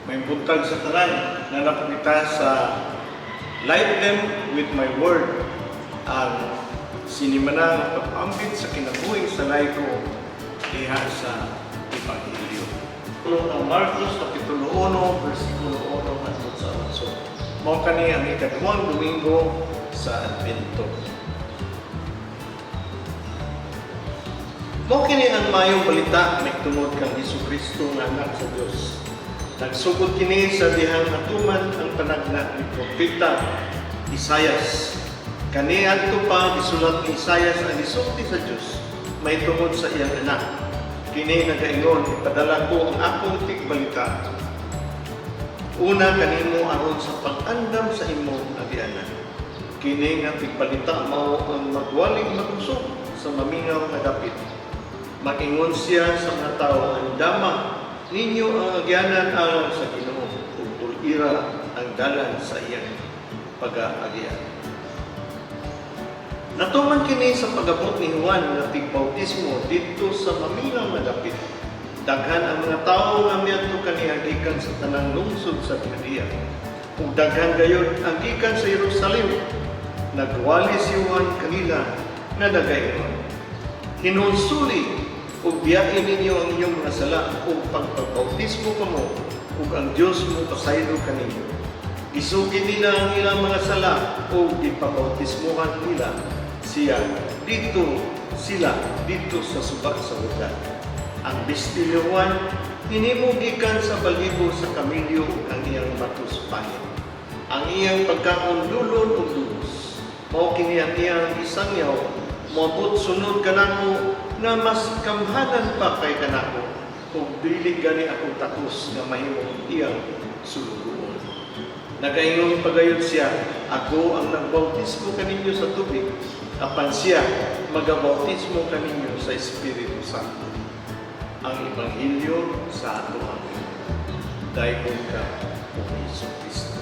Maayong buntag sa tanan na napakita sa Light Them with My Word, ang sinimanang pag-ambit sa kinabuhi sa laiko diha sa Ebanghelyo. Tulong ang Marcos, Kapitulo 1, versikulo 1 hangtod sa 8. Mao kani ang ikaduhang Domingo sa Adbento. Mao kini ang maayong balita mahitungod kang Hesukristo nga anak sa Dios. Nagsugod kini sa dihang natuman ang panagna ni Propeta Isayas. Kaniadto pa gisulat ni Isayas ang gisulti sa Dios mahitungod sa iyang anak. Kini nagaingon, "Ipadala ko ang akong tigbalita una kanimo aron sa pag-andam sa imong agianan. Kini nga tigbalita mao ang magwaling makusog sa mamingaw nga dapit. Magingon siya sa mga tao, 'Andama ninyo ang agyanan alang sa Ginoo, ug tul-ira ang dalan sa iyang pag-aagian.'" Natuman kini sa pag-abot ni Juan nga tigbautismo didto sa mamingaw nga dapit. Daghan ang mga tawo nga miadto kaniya gikan sa tanang lungsod sa Judea. Ug daghan gayud ang gikan sa Jerusalem. Nagwali si Juan kanila nga nagaingon, "Hinulsuli ug biyain ninyo ang inyong mga sala ug pagpabautismo kamo ug ang Dios mo pasaylo kaninyo." Gisugi nila ang ilang mga sala ug gipabautismohan nila siya dito sila dito sa suba sa Jordan. Ang bisti ni Juan hinimo gikan sa balibo sa kamelyo ug ang iyang batos pangit. Ang iyang pagkaon lulon ug dugos. Mao kini ang iyang gisangyaw, "Moabot sunod kanako nga mas gamhanan pa kay kanako ug dili gani ako takos nga mahimong iyang sulugoon." Nagaingon pagayod siya, "Ako ang nagbautismo kaninyo sa tubig, apan siya magabautismo kaninyo sa Espiritu Santo." Ang Ebanghelyo sa ato ang Daygon ka, O Hesus Kristo.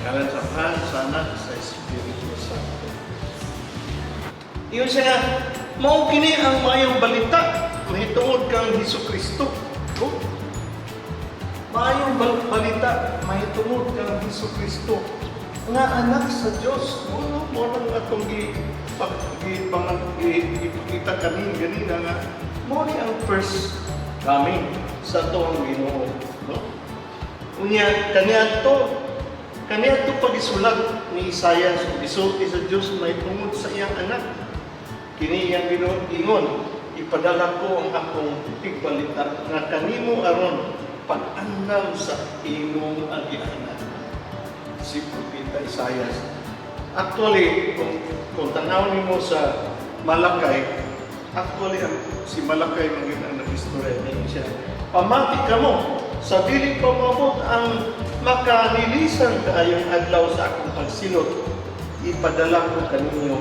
Ngalan sa Amahan, sa Anak, sa Espiritu Santo. Iyon siya nga, mao kini ang maayong balita mahitungod kang Hesus Kristo. Oh. Maayong balita mahitungod kang Hesus Kristo nga anak sa Dios. No, no, mao nang atong gi pag gi, pang, gi, ipakita kanin ganina nga mao ni ang first coming sa atong Ginoo, no? Unya kaniadto pagisulat ni Isaias ug gisulti sa Dios mahitungod sa iyang anak. Kini iyang ingon, "Ipadala ko ang akong tigbalita nga kanimo aron pag-andam sa imong agianan." Si Propeta Isaias. Actually, kung tanaw nimo sa Malakay, actually ang, si Malakay man gyud ang nag-istorya niya siya. "Pamati kamo sa dili pa moabot ang makanilisan kaayong adlaw sa akong pagsilot, ipadala ko kaninyo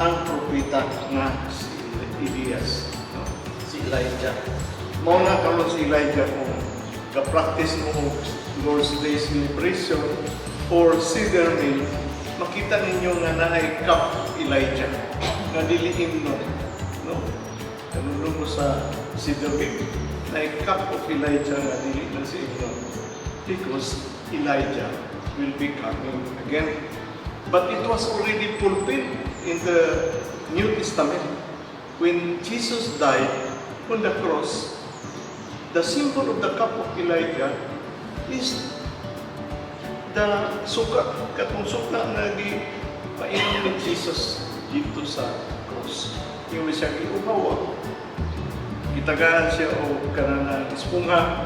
ang propeta nga si Elias, no? Si Elijah." Mao na karon si Elijah, kung ka-practice mo og Lord's Day celebration or Seder meal, makita ninyo nga naay cup of Elijah nga dili imnon, no? Kanunong mo sa Seder meal, naay cup of Elijah nga dili na si imnon because Elijah will be coming again. But it was already fulfilled in the New Testament. When Jesus died on the cross, the symbol of the cup of Elijah is the suka, katong suka nga gi painom ni Jesus dito sa cross. Yung siya giuhaw. Gitagaan siya og kanang espongha,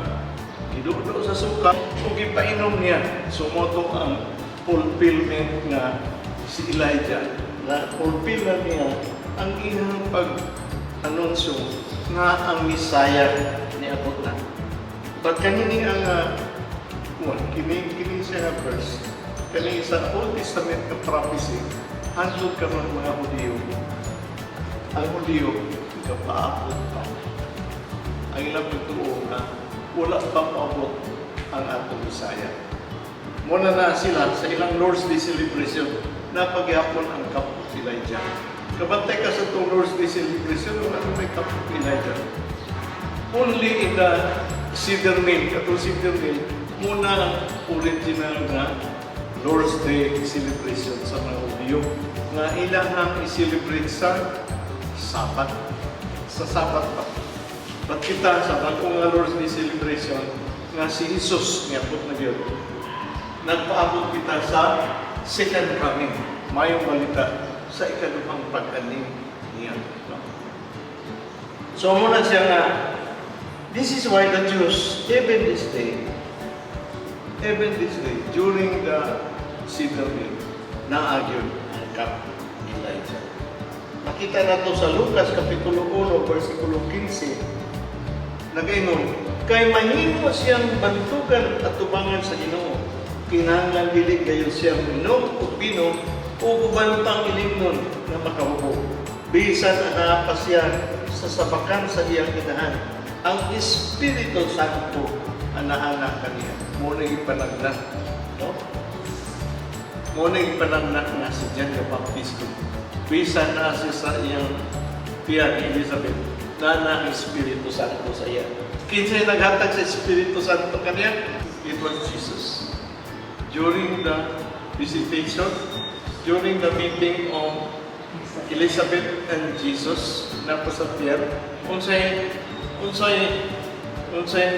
gidudo sa suka, ug gipainom niya. So mao to ang fulfillment nga si Elijah na fulfill na niya ang iyang pag-anunsyo nga ang Messiah niabot na. But kanini ang well, kini kini siya nga verse, kani sa Old Testament nga prophecy, hangtod karon mga Hudiyo, ang Hudiyo nagapaabot pa ang ilang pagtuo nga wala pa paabot ang atong Messiah. Muna na sila sa ilang Lord's Day celebration na pagyapon ang cup of Elijah. Kabantay ka sa itong Lord's Day celebration, wala na may cup of Elijah. Only in the Seder meal, katong Seder meal, muna ang original na Lord's Day celebration sa mga Hudyo nga ilahang i-celebrate sa Sabat. Sa Sabat pa. But kita sa bag-o nga Lord's Day celebration nga si Jesus niabot na gyud. Nagpaabot kita sa second coming, mayong balita sa ikaduhang pag-ani niya. No? So muna siya nga, this is why the Jews, even this day, during the Seder meal, naa gyud ang cup ni Elijah. Makita nato sa Lucas Kapitulo 1, versikulo 15. Nagaingon, "Kay mahimo siyang bantugan at tubangan sa Ginoo. Kinahanglan dili gayon siya minom og bino o uban pang ilimnon nga makahubo. Bisan anaa pa siya sa sabakan sa iyang inahan, ang Espiritu Santo anahana kaniya." Mao na ipanagna, no? Mao na ipanagna nga si John the Baptist. Bisan na siya sa iyang tiyan ni Elizabeth, na na ang Espiritu Santo sa iya. Kinsay naghatag sa Espiritu Santo kaniya? It was Jesus. During the visitation, during the meeting of Elizabeth and Jesus na pa sa tiyan, unsay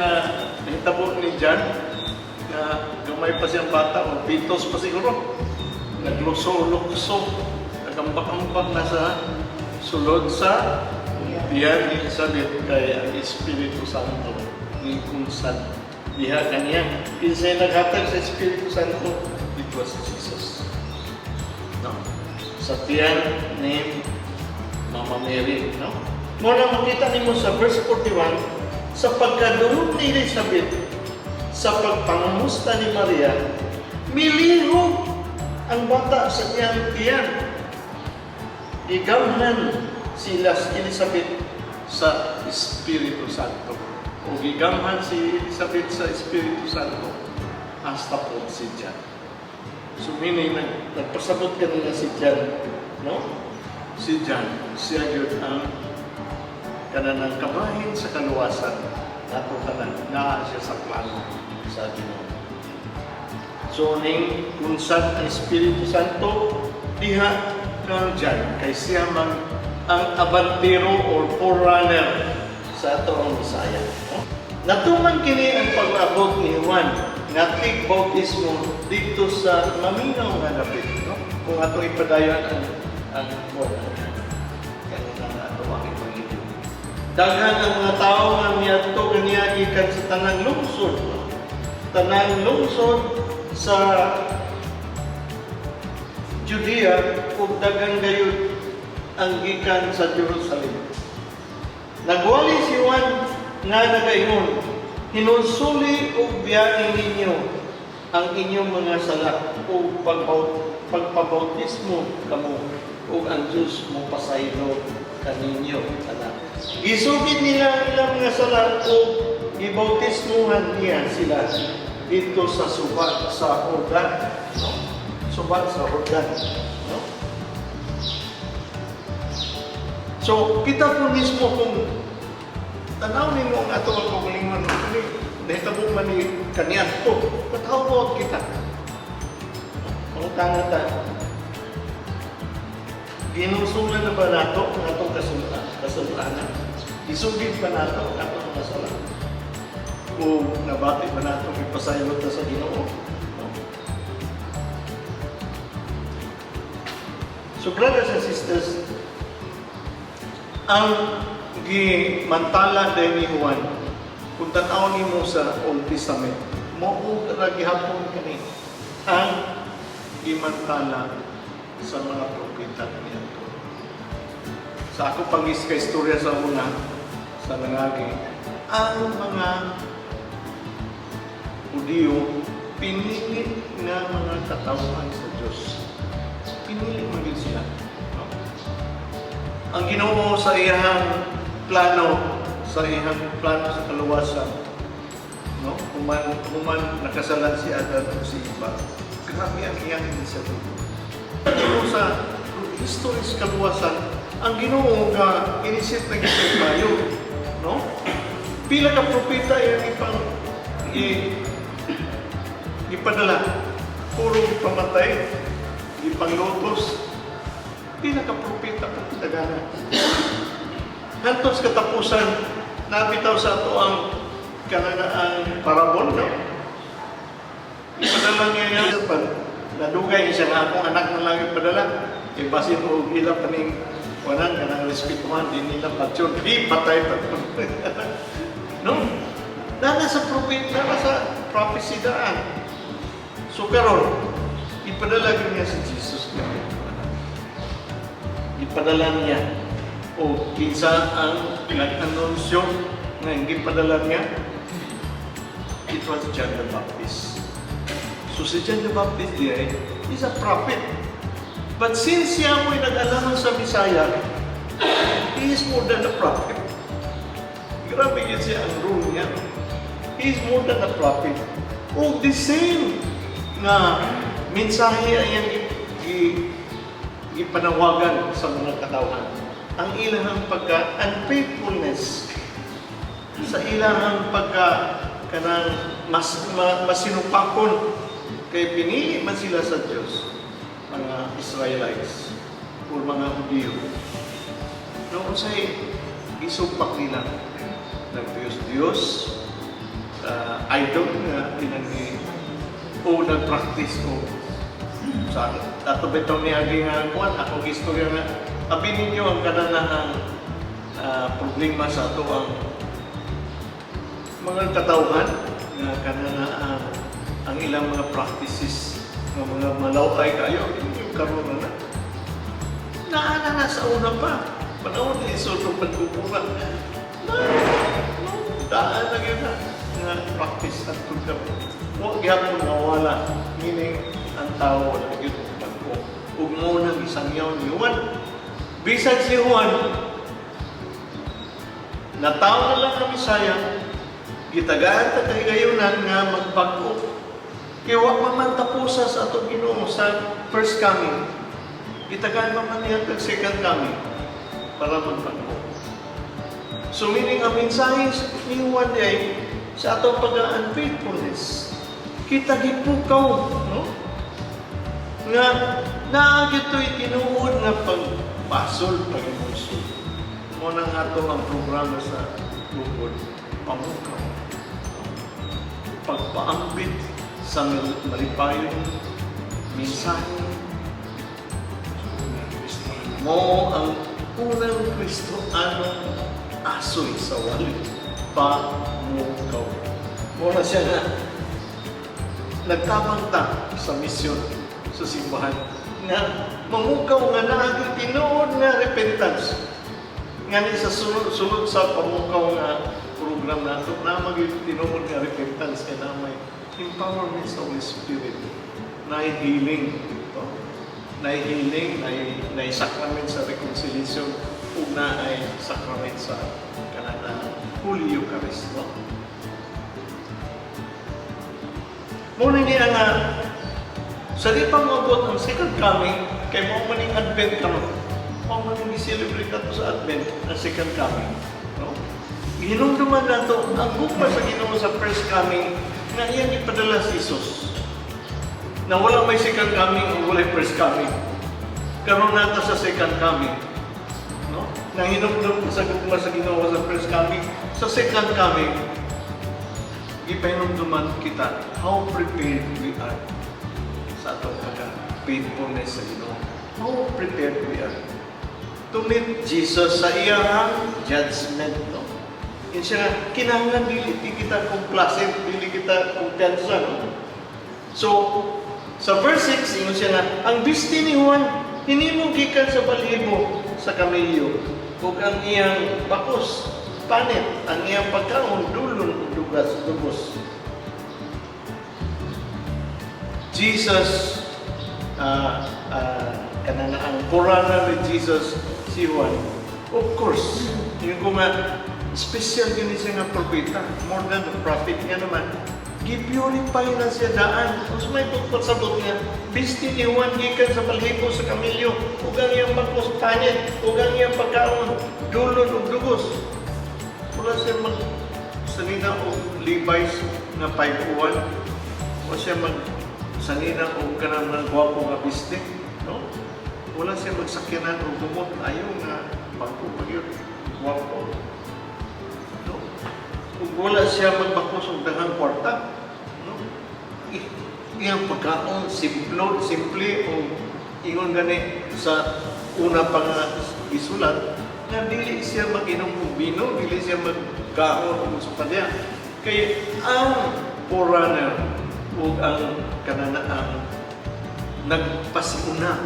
na nahitabo ni John na gamay pa siyang bata o pitos pa siguro, nagluso-lukso, nagambak-ambak na sa sulod sa tiyan ni Elizabeth kay ang Espiritu Santo ni kunsan diha kaniya. Kinsay naghatag sa Espiritu Santo? It was Jesus. No? Sa tiyan ni Mama Mary, no? Mao na makita nimo sa verse 41, sa pagkadulog ni Elizabeth sa pagpangamusta ni Maria, milihog ang bata sa iyang tiyan. Gigamhan sila si Elizabeth sa Espiritu Santo. O gigamhan si Elizabeth sa Espiritu Santo hasta po si John. So meaning, nagpasabot kanina si John, no? Si John, siya gyud ang kanang kabahin sa kaluwasan nato tanan, naa siya sa plano sa Ginoo. So ning kunsan ang Espiritu Santo diha kang John kay siya man ang abantero or forerunner sa ato ang Messiah. No? Natuman kini ang pag-abot ni Juan nga tig-bautismo dito sa maminaw nga dapit, no? Kung atong ipadayon ang buwan kanang ato ang ebanghelyo. Daghan ang mga tao nga miadto kaniya gikan sa tanang lungsod, no? Tanang lungsod sa Judea ug daghan gayud ang gikan sa Jerusalem. Nagwali si Juan nga nagaingon, "Hinulsuli ug biyai ninyo ang inyong mga sala ug pagpabautismo kamo ug ang Dios mo pasaylo kaninyo tanan." Gisugid nila ang ilang mga sala ug gibautismuhan niya sila dito sa suba sa Jordan. No? Suba sa Jordan. No? So, kita po mismo kung tanaw nimo ang ato ang kaugalingon, kani nahitabo man ni kaniadto. But how about kita? Mangutana ta. Ginusulan na ba nato ang atong kasulanan? Isugid ba nato ang atong mga sala? O nabati ba nato ipasaylo ta sa Ginoo? No? So brothers and sisters, ang gimantala din ni Juan, kung tan-aw nimo sa Old Testament, mao ra gihapon kani ang gimantala sa mga propeta kaniadto. Sa ako pang ka istorya sa una, sa nangagi, ang mga Hudiyo pinili nga mga katawhan sa Diyos. Pinili man gyud sila. No? Ang Ginoo sa iyang plano sa kaluwasan, no? Human nakasalan si Adan ug si Eva. Grabe ang iyang initiative. Ginoo sa history sa kaluwasan, ang Ginoo nga initiate na gyud maayo, no? Pila ka propeta yung ipadala. Puro pamatay, ipanglutos. Pila ka propeta pa kitagana. Hantod sa katapusan, nabitaw sa ato ang kanang ang parabol, no? Ipadala niya yan. Pag nadugay siya nga akong anak na lang ipadala. E basin og ila paning wanan kanang respetuhan di nila patyon. Di patay pa. No? Nana sa prophet, nana sa prophecy daan. So karon, ipadala gyud niya si Jesus niya. Ipadala niya o kinsa ang nag-anunsyo nga gipadala niya? It was John the Baptist. So si John the Baptist diay is a prophet. But since siya mo'y nag-alangan sa Messiah, he is more than a prophet. Grabe yun siya ang role niya. He is more than a prophet. O the same nga mensahe ang iyang gipanawagan sa mga katawhan. Ang ilahang pagka unfaithfulness sa ilahang pagka kanang mas masinupakon kay pinili man sila sa Dios, mga Israelites o mga Hudiyo, no? Unsay gisumpak nila? Nag-Diyos Diyos idol nga pinangi o nag-practice o sa ato bitong niagi nga kuan, akong istorya nga abi ninyo ang kanang problema sa ato ang mga katawhan nga kanana ang ilang mga practices nga mga malaway kayo yung karon na na naana na sa una pa panahon ni Sodom at Gomorrah na, no, daan na yun na nga practice at karon wa gyapon mawala, meaning ang tao wala gyud bag-o ug mo nang isangyaw ni Juan. Bisan si Juan nataw na lang ang Misaya, gitagaan ta kahigayunan nga magbag-o. Kay wa pa man tapusa sa atong Ginoo sa first coming. Gitagaan pa man niya kag second coming para magbag-o. So meaning ang mensahe ni Juan ay sa atong pag-unfaithfulness. Kita gipukaw, no? Nga naa gito'y tinuod nga pagbasol, pagmusol. Mo nang ato ang programa sa lupod, pamukaw. Pagpaambit sa malipayong mensahe mo ang unang Kristoanong asoy sa wali, pamukaw. Mo na siya nga nagtabang ta sa misyon sa simbahan nga mamukaw nga naagi tinuod nga repentance. Nga ni sa sulod sa pamukaw nga program nato na maging tinuod nga repentance kay na may empowerment sa Holy Spirit, na healing to, na healing, na sacrament sa reconciliation ug na ay sacrament sa kanang Holy Eucharist, no? Mo ni niya nga sa di pa moabot ang second coming, kay mao man ning Advent karon. Mao man ning celebrate nato sa Advent ang second coming, no? Gihinumduman nato ang gugma sa Ginoo sa first coming nga iyang ipadala si Jesus. Na wala may second coming o walay first coming. Karon nata sa second coming. No? Nanghinumdum sa gugma sa Ginoo sa first coming, sa second coming, gipahinumduman kita how prepared we are sa atong pagka-faithfulness sa Ginoo. How prepared we are to meet Jesus sa iyang judgment, no? Yun siya nga, kinahanglan dili di kita complacent, dili kita kumpiyansa, no? So, sa verse 6, ingon siya nga, ang bisti ni Juan, hinimo gikan sa balhibo sa kamelyo, ug ang iyang bakos, panit, ang iyang pagkaon, dulon, ug dugas, dugos. Jesus, kanang ang forerunner ni Jesus, si Juan, of course, yung ko nga, special yun siya nga propeta, more than a prophet nga naman, gi-purify na siya daan. Kung may pagpasabot niya, bisti ni Juan gikan sa balhibo sa kamelyo, ug ang iyang bakos panit, ug ang iyang pagkaon, dulon ug dugos. Wala siya mag magsanina og Levi's nga 501. Wa siya magsanina og kanang mga gwapo nga biste, no? Wala siya magsakyanan og humot ayo nga bag-o pa gyud, gwapo. No? Ug wala siya magbakos og daghang kwarta, no? Iyang pagkaon simple, simple o ingon gani sa una pa nga isulat nga dili siya mag-inom og bino, dili siya magkaon og sa niya. Kay ang forerunner ug ang kanana ang nagpasiuna,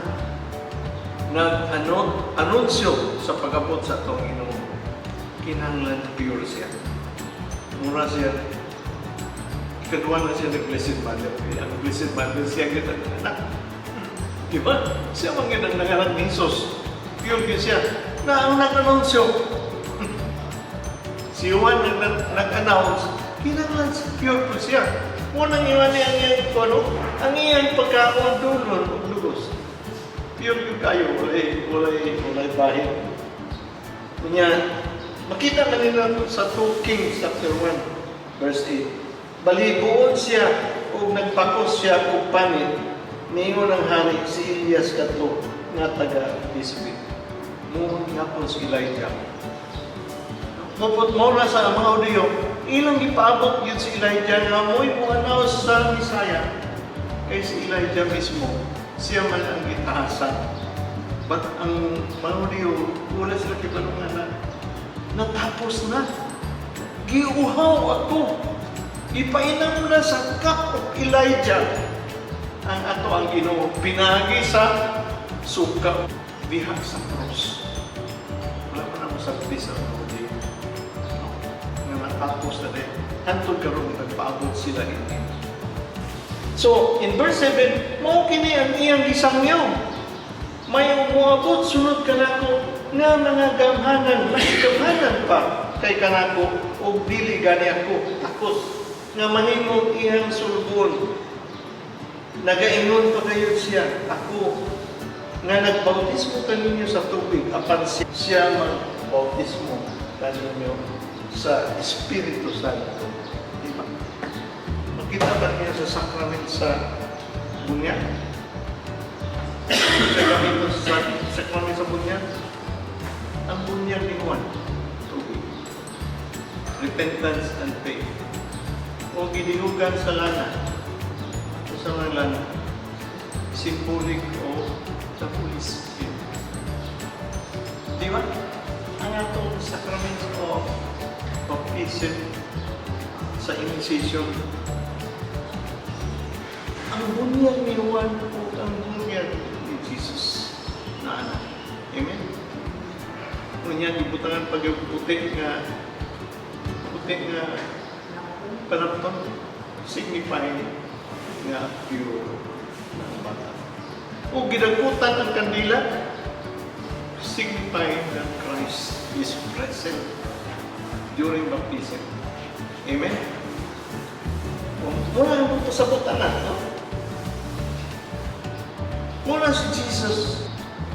nag ano anunsyo sa pag-abot sa atong Ginoo, kinahanglan pure siya. Mura siya ikaduha na siya ng Blessed Mother. Kaya ang Blessed Mother, siya gyud ang anak. Di ba? Siya man gyud ang nanganak ni Jesus. Pure gyud siya. Na ang nag-anunsyo, si Juan nag-announce, kinahanglan pure po siya. Unang iwan niya ang iyang ano, ang iyang pagkaon dulon og lugos. Pure gyud kayo, walay bahin. Unya, makita kanila sa 2 Kings chapter 1, verse 8. Balibuon siya ug nagpakos siya og panit. Niingon ang hari, "Si Elias kadto nga taga Tisbe." Mao gihapon si Elijah. Mupot mo na sa mga Hudiyo, ilang gipaabot yun si Elijah nga mo'y mo-announce sa Misaya. Kay si Elijah mismo, siya man ang gitahasan. But ang mga Hudiyo, wala sila kibalo nga na natapos na. Giuhaw ako. Ipainom na sa cup of Elijah ang ato ang Ginoo pinagi sa suka diha sa cross. Wala pa na masabti sa mga Hudiyo. No? Nga natapos na din. Hantod karon nagpaabot sila ini. So, in verse 7, mao kini ang iyang gisangyaw. "May umuabot sunod kanako nga mga gamhanan, mas gamhanan pa kay kanako ug dili gani ako takos nga mahimong iyang sulbon." Nagaingon pa gayud siya, "Ako nga nagbautismo kaninyo sa tubig, apan siya magbautismo kaninyo sa Espiritu Santo." Di ba? Makita ba niyo sa sacrament sa bunyag? Sa sacrament sa bunyag? Ang bunyag ni Juan, tubig. Repentance and faith. O ginihugan sa lana. O sa mga lana. Symbolic of the Holy Spirit. Di ba? Ang atong sacrament of baptism sa initiation, ang bunyag ni Juan o ang bunyag ni Jesus na anak. Amen? Unya, gibutangan pag yung puti nga panapton, signifying nga pure na ang bata. O gidagkutan ang kandila, signifying that Christ is present during baptism. Amen? Muna ang pasabot na, no? Muna si Jesus.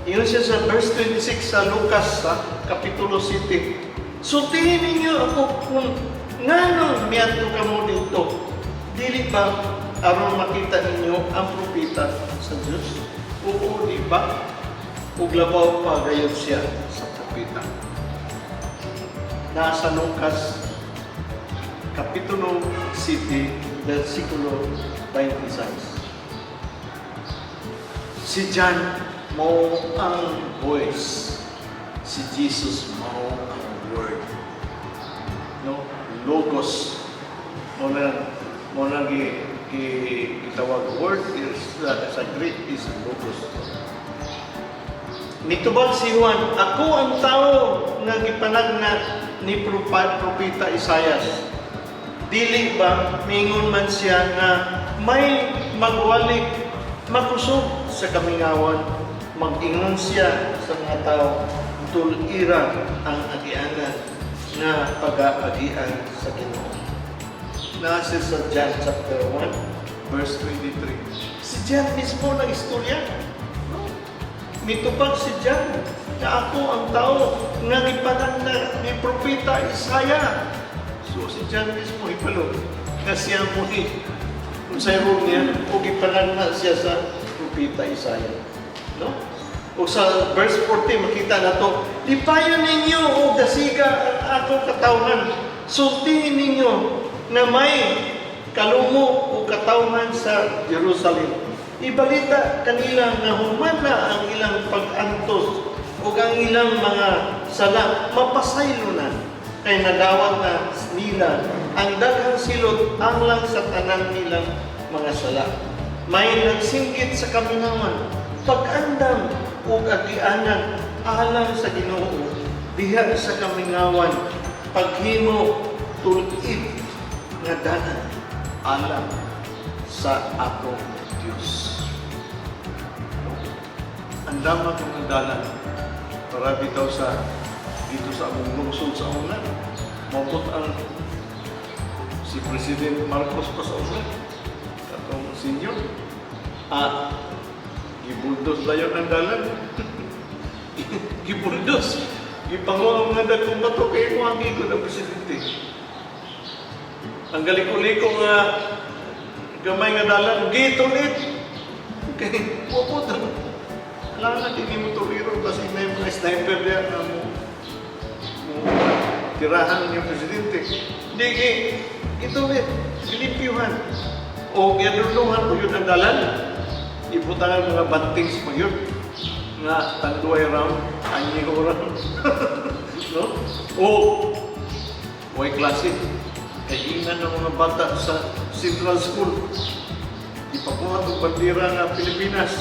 Ingon siya sa verse 26 sa Lucas sa Kapitulo 7. "Sultihin ninyo ako kung nganong miadto kamo dito. Dili ba aron makita ninyo ang propeta sa Diyos? Oo, di ba? Ug labaw pa gayud siya sa propeta." Nasa Lucas Kapitulo 7, versikulo 26. Si John mao ang voice. Si Jesus mao ang word. No? Logos. Mo na gi gitawag word is sa Greek is logos. Nitubag si Juan, "Ako ang tao nga gipanagna ni Propeta Isayas. Dili ba mingon man siya nga may magwalik makusog sa kamingawan, mag-ingon siya sa mga tao, tul-ira ang agianan nga pag-aagian sa Ginoo." Nasa sa John chapter 1 verse 23. Si John mismo nag-istorya. No? Mitubag si John na, "Ako ang tao nga gipanagna ni Propeta Isaiah." So Sugo si John mismo hibalo nga siya mo ni unsay role niya o gipanagna siya sa propeta Isaiah. No? O sa verse 40 makita nato, "Lipayon ninyo o dasiga ang akong katawhan. Sultihin ninyo na may kalumo o katawhan sa Jerusalem. Ibalita kanila nga human na ang ilang pag-antos o ang ilang mga sala, mapasaylo na kay nadawat na nila ang daghang silot alang sa tanan nilang mga sala. May nagsinggit sa kamingawan, pag-andam ug agianan alang sa Ginoo diha sa kamingawan, paghimo tulid nga dalan alang sa atong Dios." Ang dama kong dalan para bitaw sa dito sa among lungsod sa una. Mabot ang si President Marcos pa sa una. Katong senior. Gibuldos dayon ang dalan. Gibuldos. Gipango ang mga dagkong bato kay mo ang gigo ng presidente. Ang galiko-liko nga gamay nga dalan, gitulit. Okay, mupot ang alam na, di mo tuliro kasi may mga sniper diyan na mo tirahan ng presidente. Di gi gitulit, gilimpyuhan. O giadurnuhan po yun ang dalan. Ibutangan mga bantings pa yun nga tanduay round, anyigo round. No? O way klase. Kay ingan ng mga bata sa Central School. Ipakuha itong bandera ng Pilipinas.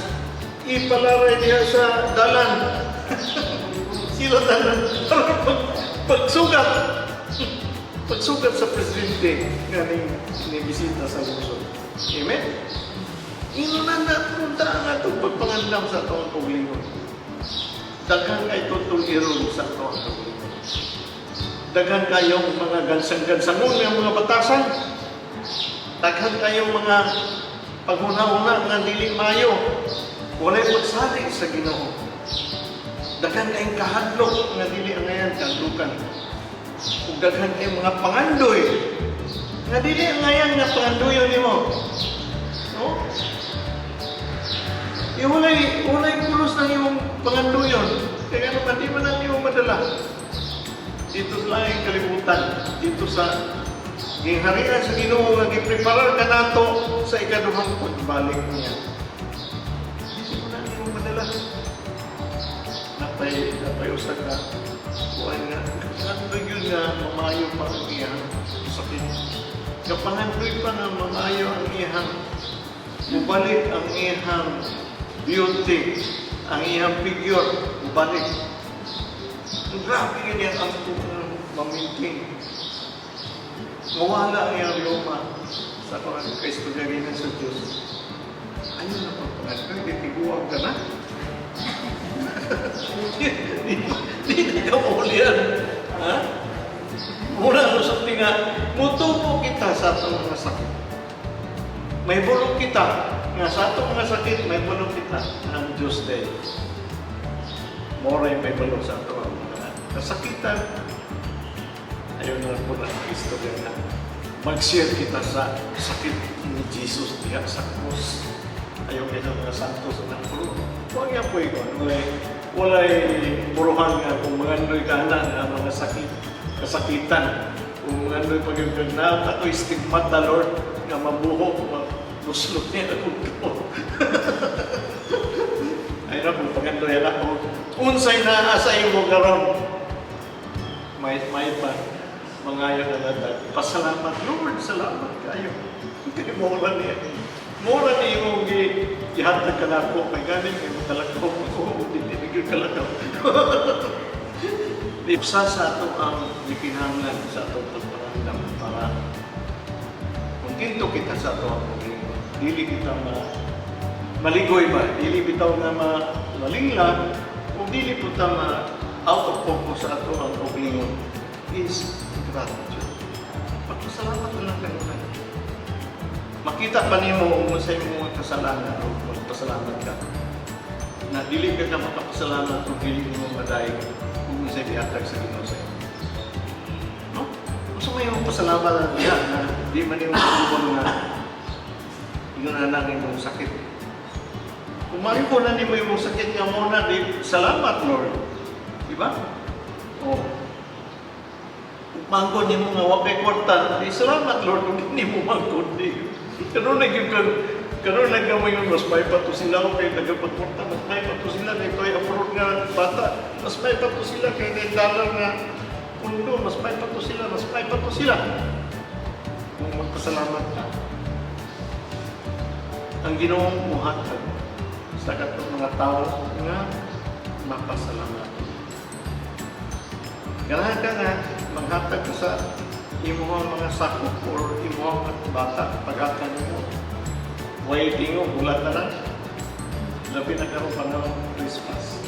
Ipalaray niya sa dalan. Sila dalan. Para pagsugat. Pagsugat sa presidente nga ni bisita sa lungsod. Amen? Inunan na punta ang atong pagpangandam sa atong kaugalingon. Daghan kay tutong iron sa atong kaugalingon. Daghan kayong mga gansang-gansangon nga mga batasan. Daghan kayong mga paghuna-huna nga dili mayo. Walay magsalig sa Ginoo. Daghan kayong kahadlok nga dili angayan kahadlukan. Ug daghan kayong mga pangandoy nga dili angayan nga pangandoyon nimo. No? Eh, walay pulos ng imong pangandoyon. Kaya ano man, di man ang imong madala. Dito sa langit kalibutan, dito sa giharian sa Ginoo nga gipreparar kanato sa ikaduhang pagbalik niya. Dili mo na imong madala. Napay usa ka kuan nga pangandoy yun nga mamayo pa ang iyang sakit. Kapangandoy pa nga mamayo ang iyang, mubalik ang iyang beauty, ang iyang figure, mubalik. Ang grabe yun yung ang ma-maintain. Mawala ang iyang rheuma sa kung ano kaistorya sa Diyos. Ayun na pagpangandoy, di tiguang ka na. Di ka maulian. Ha? Muna ang usap nga, mutubo kita sa atong mga sakit. May bulong kita, nga sa atong mga sakit, may bulong kita ang Diyos day. Moray may bulong sa atong mga kasakitan. Ayun na po na ang istorya na mag-share kita sa sakit ni Jesus diha sa krus. Ayaw kayo ng mga santos ng puro. Huwag niya po ikaw. Walay puruhan nga kung mangandoy ka na nga mga sakit, kasakitan. Kung mangandoy pag yung na ako stigmata, Lord, nga mabuhok, mabuslot niya akong ko. Ay na, kung pagandoy na ako. Unsay naa sa imo karon? May pa mangayo na latag. Pasalamat, Lord, salamat kayo. Kay mura niya. Mura niya imong gihatag kanako. Kay galing kay makalakaw ko. Dili gyud kalakaw. Di usa sa ato ang gikinahanglan sa atong pagpangandam para kontento kita sa ato ang kaugalingon. Dili kita maligoy ba? Dili bitaw nga malingla o dili po ta ma out of focus sa ato ang kaugalingon is gratitude. Pagpasalamat na lang kayo. Makita pa nimo kung sa imong mga kasalanan o magpasalamat ka. Na dili ka na makapasalamat kung dili nimo madayeg kung sa gihatag sa Ginoo sa imo. No? Kung sa may nimo pasalamat ang diha na di man nimo pasalamat nga ingon na ang imong sakit. Kung maayo ko na nimo imong sakit nga mo na, di, salamat, Lord. Di ba? O. Kung manggod nimo nga wa kay kwarta, di salamat, Lord, kung di nimo manggod di. Karon na gyud kang karon na gyud mo yung mas may pa to sila kay nagapagkwarta, mas may pa to sila kay toy abroad nga bata, mas may pa to sila kay may dollar nga pundo, mas may pa to sila, mas may pa to sila. Kung magpasalamat ka, ang Ginoong muhatag sa katong mga tao nga mapasalamat. Ganahan ka nga manghatag ka sa imuhang mga sakop or imuhang mga bata, paghatag nimo. Way tingog, wala na lang. Labi na karon panahon Christmas.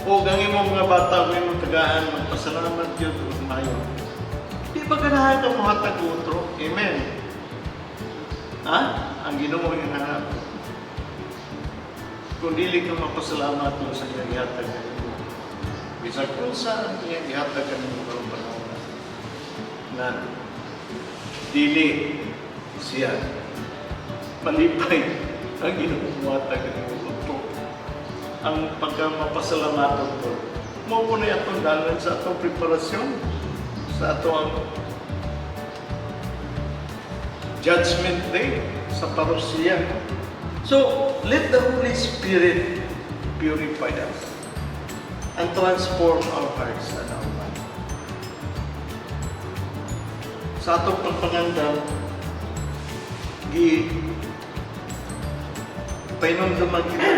O ang imong mga bata o imong tagaan, magpasalamat gyud ug maayo. Di ba ganahan ka mohatag otro? Amen. Ha? Ang Ginoo yung hanap. Kung dili ka mapasalamat sa iyang gihatag kanimo. Bisag unsa ang iyang gihatag kanimo karong panahon na dili siya malipay ang Ginoo muhatag kanimo otro. Ang pagka mapasalamaton ko, mao po na atong dalan sa atong preparasyon sa atong Judgment Day sa parousia. So, let the Holy Spirit purify us and transform our hearts and our mind. Sa atong pagpangandam, gi pahinumduman kita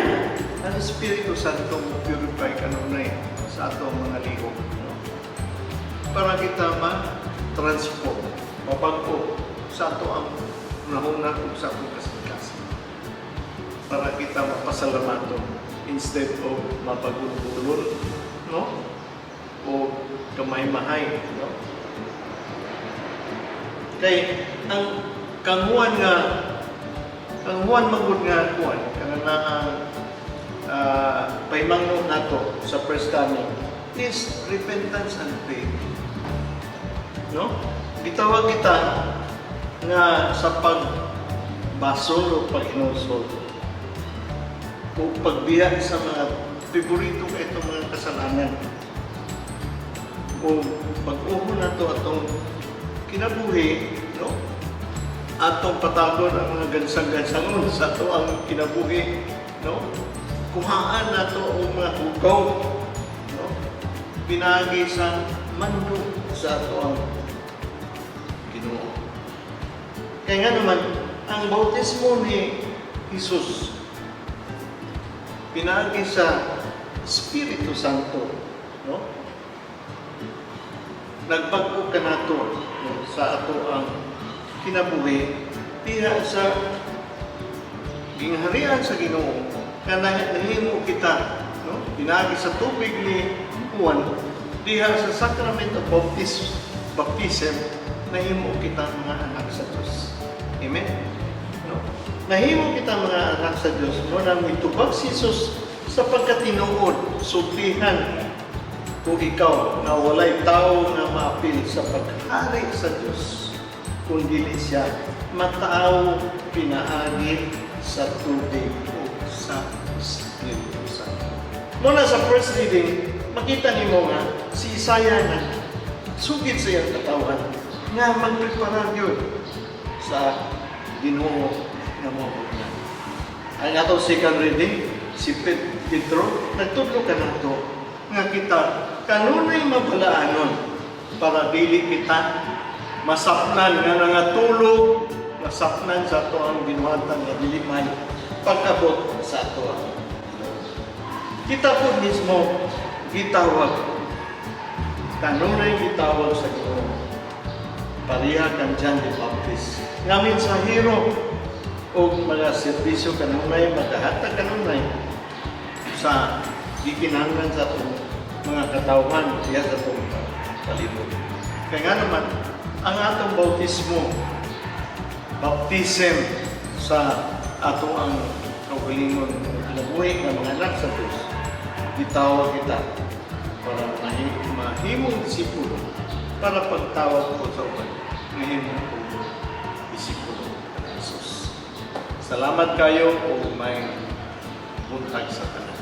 ang Espiritu Santo mo purify kanunay sa atong mga lihok. No? Para kita ma-transform, mabag-o sa ato ang nahuna ug sa atong kasing-kasing. Para kita mapasalamaton instead of mapagulgulon, no? O kamay-mahay, no? Kay ang kanguan nga ang Juan magud nga kuan kana na ang pahimangno nato sa first coming is repentance and faith. No? Gitawag kita nga sa pagbasol o paghinulsol o pagbiya sa mga paborito ka itong mga kasalanan o pag-uho nato atong kinabuhi, no? Atong patagon ang mga gansang-gansangon sa ato ang kinabuhi, no? Kuhaan nato ang mga hugaw, no? Pinagi sa mando sa ato ang Ginoo. Kaya nga naman, ang bautismo ni Jesus pinagi sa Espiritu Santo, no? Nagbag-o ka nato, no, sa ato ang kinabuhi diha sa gingharian sa Ginoo kana nahimo kita, no, pinagi sa tubig ni Juan diha sa sacrament of baptism, nahimo kita mga anak sa Dios. Amen, no? Nahimo kita mga anak sa Dios mo nang mitubag si Jesus sa pagkatinuod, sultihan kung ikaw nga walay tao nga maapil sa paghari sa Dios kung dili siya matao pinaagi sa tubig o sa Espiritu Santo. Muna sa first reading, makita nimo nga si Isaiah nga sugid sa iyang katawhan nga magpreparar yun sa Ginoo nga moabot na. Ang atong second reading, si Pedro, nagtudlo ka nato nga kita kanunay mabalaanon para dili kita masapnan nga nangatulog, masapnan sa ato ang binuhatan nga dili may pag-abot sa ato ang Ginoo. Kita po mismo gitawag, kanunay gitawag sa Ginoo pareha kan John the Baptist nga mensahero o mga serbisyo kanunay, magahatag kanunay sa gikinahanglan sa atong mga katawhan diha sa atong palibot. Kaya nga naman, ang atong bautismo, baptism sa ato ang kaugalingon kinabuhi nga mga anak sa Diyos, gitawag kita para mahimong disipulo. Para pagtawag ko sa uban, mahimo ko disipulo ni Jesus. Salamat kayo ug maayong buntag sa tanan.